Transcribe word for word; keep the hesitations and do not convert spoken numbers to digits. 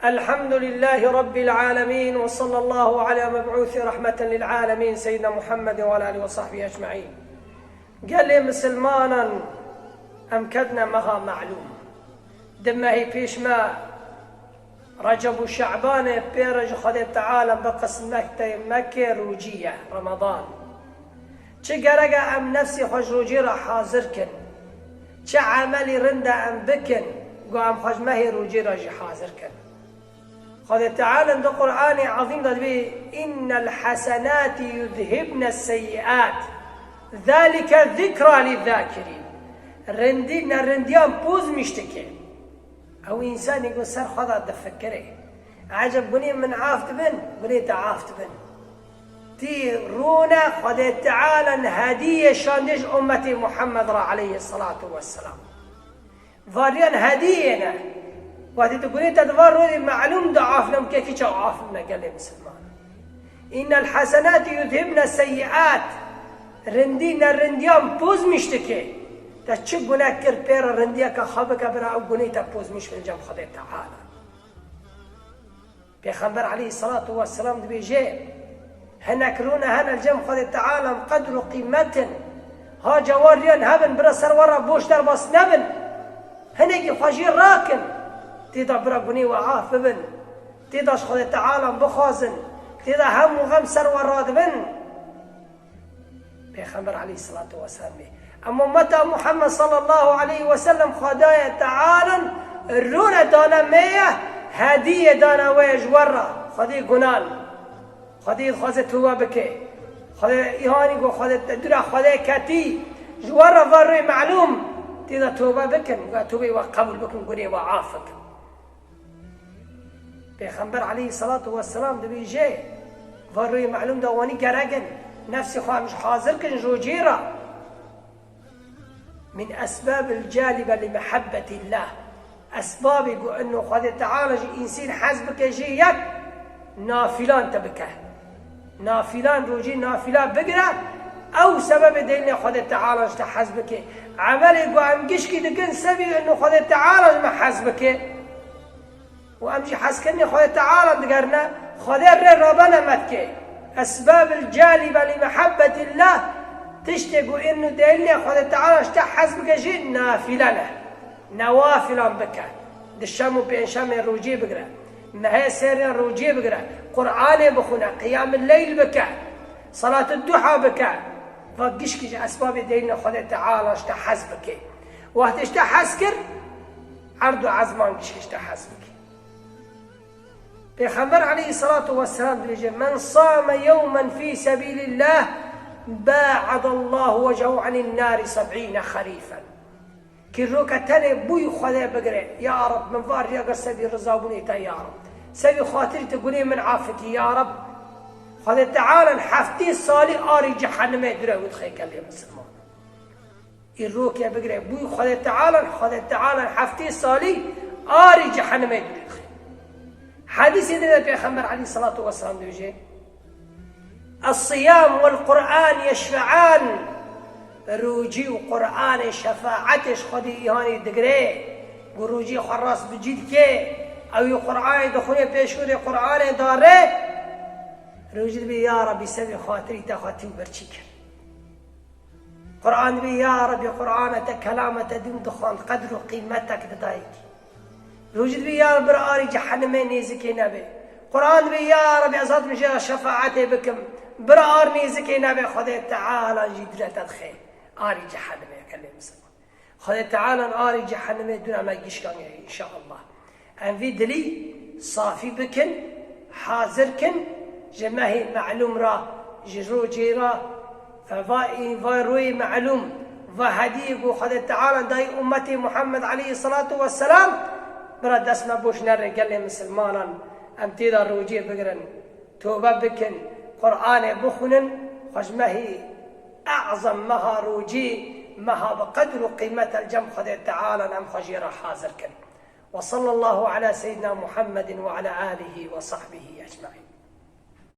الحمد لله رب العالمين، وصلى الله على مبعوث رحمة للعالمين، سيدنا محمد وعلى آله وصحبه أجمعين. Gelê misilmanan, em ketine meha melûm. Di mehî pêş me Receb û Şe'banê pê re ji Xwedê Teala bi qismetê me kê rûcî ye, Remadan. Çi gerek e em nefsê xwe ji rûcî re hazir kin. Çi emelî rind e em bikin, ku em xwe ji mehê rûcî re jî hazir kin. Xwedê Teala di Qur'anê Ezîm de dibê, "Innel hasenati yuzhibne seyyiat. Zalike zikra lizzakirîn." Rindî nerindiyan poz miş dike. Ew însanî ku ser xwe de difikire, "Eceb gunê min af dibin, gunê te af dibin." Tî rûne Xwedê Teala hediyê şandê ji ummetê Muhammed re aleyhisselatu vesselam. Variyan hediyê ne. Wextê tu gunê te di van rojê melûm de af nebike, kî çawa af bine gelê misilman? Innel hasenati yuzhibne seyyiat. Rindî nerindiyan poz miş dike. Te çi gune kir pê re rindiyeke xwe bike bira ew gunê te poz miş bin cem Xwedê Teala. Pêxember aleyhisselatu vesselam dibêje, hinek rûne hene li cem Xwedê Teala em qedr û qîmet in. Ha cewariyan hebin, bira ser we re boş derbas nebin. Hinekî xwe jê rakin. Tê de bira gunê we af bibin. Tê de ji Xwedê Teala bixwazin. Tê de hem û xem ser we radibin. Pêxember aleyhisselatu vesselam bê. Em ummeta Muhammed sallallahu aleyhi ve sellem Xwedayê Teala rûne dane me ye, hediyê dane we ye ji we re. Xwedê gunan. Xwedê dixwaze tobe bike. Xwedê îhanî ku Xwedê te dûra Xwedê ketî. Ji we re va rûyê melûm. Tê de tobe bikin. Ve tobeyê we qebûl bikin, gunê we af bikin. Pêxember aleyhisselatu vesselam dibêje, va rûyê melûm de wanî gerek in, nefsê xwe em ji hazir kin ji rojê re. Min esbabil calibe li mehebbetillah. Esbabê ku ino Xwedê Teala ji însîn hez bike jê yek, nafilan te bike. Nafilan rojî nafila bigire, ew sebebê deyne Xwedê Teala ji te hez bike. Emelê ku em gişkî dikin, sebî ino Xwedê Teala ji me hez bike. Û em jî hezkirinê Xwedê Teala digerine, Xwedê rê rabene me dike. Esbabil calibe li mehebbetillah, tiştê ku inu deyne Xwedê Teala ji te hez bike jî nafile ne. Newafilan bike. Di şem û pêncşemê rojê bigire. Mehê sêrê rojê bigire. Qur'anê bixwine. Qiyamil leyl bike. Salatid duha bike. Va gişkî ji esbabê deyne Xwedê Teala ji te hez bike. Wextê ji te hez kir, erd û ezman gişkî ji te hez bike. Pêxember aleyhisselatu vesselam dibêje, "Men same yewmen fî sebîlillah, ba'adallahu wechehu anin nari seb'îne xerîfen." Kî roke tenê bûyî Xwedê bigire, ya Reb, min va riya kir sebî rizabûnê te, ya Reb. Sebî xatirî te gunê min afikî, ya Reb. Xwedê Teala heftê salî arî cehennemê dûre wî dixe gelê misilman. Î roke bigire, bûyî Xwedê Teala, Xwedê Teala heftê salî arî cehennemê dûre dixe. Hedîsê din de Pêxember aleyhisselatu vesselam dibêje, "Es-siyam wel Qur'an yeşfe'an." Rûcî û Qur'anê şefaetê ji Xwedê îhanî digire. Ku rûcî xwe rast bi cî dike, ew ê Qur'anê dixwîne pêşûrê Qur'anê dare. Rûcî dibê, ya Rebî, sebê xatirî te xwe tî û birçî kir. Qur'an dibê, ya Rebî, Qur'ana te, kelama te dûm dixwand, qedr û qîmetek didayî. Rûcî dibê, ya Rebî, bira arî cehennemê nêzikê nebe. Qur'an dibê, ya Rebî, ez hatim jê re şefaetê bikim, bira ar nêzikê nebe, Xwedê Teala jî dûre te dixe arî cehennemê, gelê misilman. Xwedê Teala arî cehennemê dûre me gişkaniye, înşaallah. Em vî dilî safî bikin, hazir kin, ji mehê melûm re, ji rojê re, va, va rûyê melûm, va hediyê ku Xwedê Teala dayî ummetê Muhammed aleyhisselatu vesselam, bira dest me boş nere gelê misilmanan, em tê de rojê bigirin, tobe bikin, Qur'anê bixwînin, xwe ji mehê ezem, meha rocê, meha bi qedr û qîmet el cem Xwedê Teala em xwe jê re hazir kin. وصلى الله على سيدنا محمد وعلى آله وصحبه أجمعين.